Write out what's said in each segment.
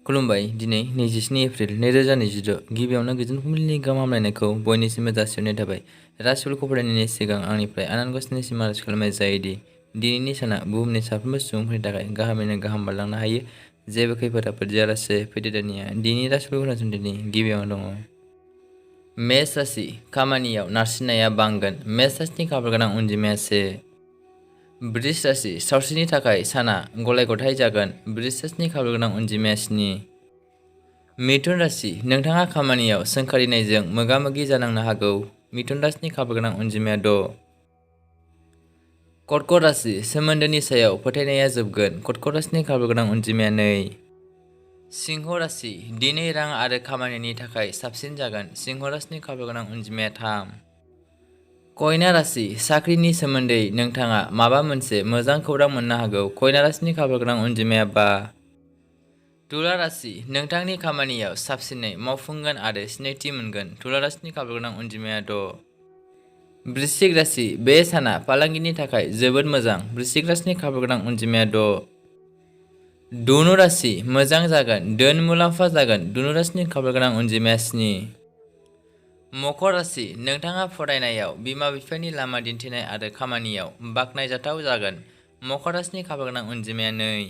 खुलुमबाय दिनै 27 एप्रिल 2026 गिबियावनो गोजोन फुंबिलिनि गाहाम हामलायनायखौ बयनिसिमबो जासिहरनाय थाबाय। राशिफलखौ फरायनायनि सिगां आंनिफ्राय आनान गसाइनिसिम आरज खालामनाय जायोदि दिनैनि साना बुहुमनि साफ्रोमबो सुबुंफोरनि थाखाय गाहामैनो गाहाम बारलांनो हायो। जेबो खैफोद आफोद जायालासे फैदो दानिया दिनैनि राशिफलखौ खोनासंदिनि गिबियावनो दङ मेष राशि खामानियाव नारसिननाया बांगोन। मेष राशिनि खाफाल गोनां अनजिमाया 1। वृष राशि सावस्रिनि थाखाय साना गलाय गथाय जागोन। वृष राशिनि खाफाल गोनां अनजिमाया 7। मिथुन राशि नोंथाङा खामानियाव सोंखारिनायजों मोगा मोगि जानांनो हागौ। मिथुन राशिनि खाफाल गोनां अनजिमाया 6। कर्क राशि सोमोन्दोनि सायाव फोथायनाया जोबगोन। कर्क राशिनि खाफाल गोनां अनजिमाया 2। सिंह राशि दिनै रां आरो खामानिनि थाखाय साबसिन जागोन। सिंह राशिनि खाफाल गोनां अनजिमाया 3। कन्या राशि साख्रिनि सोमोन्दै नोंथाङा माबा मोनसे मोजां खौरां मोननो हागौ। कन्या राशिनि खाफाल गोनां अनजिमाया 5। तुला राशि नोंथांनि खामानियाव साबसिनै मावफुंगोन आरो सिनायथि मोनगोन। तुला राशिनि खाफाल गोनां अनजिमाया 6। वृश्चिक राशि बे साना फालांगिनि थाखाय जोबोद मोजां। वृश्चिक राशिनि खाफाल गोनां अनजिमाया 6। धनु राशि मोजां जागोन, धोन मुलाम्फा जागोन। धनु राशिनि खाफाल गोनां अनजिमाया 7। मकर राशि नोंथाङा फरायनायाव बिमा बिफानि लामा दिन्थिनाय आरो खामानियाव बाख्नायजाथाव जागोन। मकर राशिनि खाफाल गोनां अनजिमाया 2।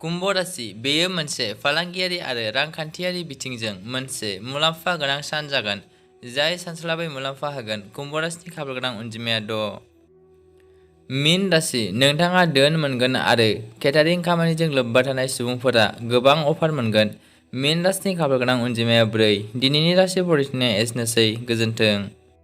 कुम्भ राशि बेयो मोनसे फालांगियारि आरो रांखान्थियारि बिथिंजों मोनसे मुलाम्फा गोनां सान जागोन, जाय सानस्लाबै मुलाम्फा होगोन। कुम्भ राशिनि खाफाल गोनां अनजिमाया 6। मीन राशि नोंथाङा धोन मोनगोन आरो केटारिं खामानिजों लोब्बा थानाय सुबुंफोरा गोबां अफार मोनगोन। मीन राशिनि खाफाल गोनां अनजिमाया 4। दिनैनि राशि फरायनाया एसेनोसै। गोजोन्थों।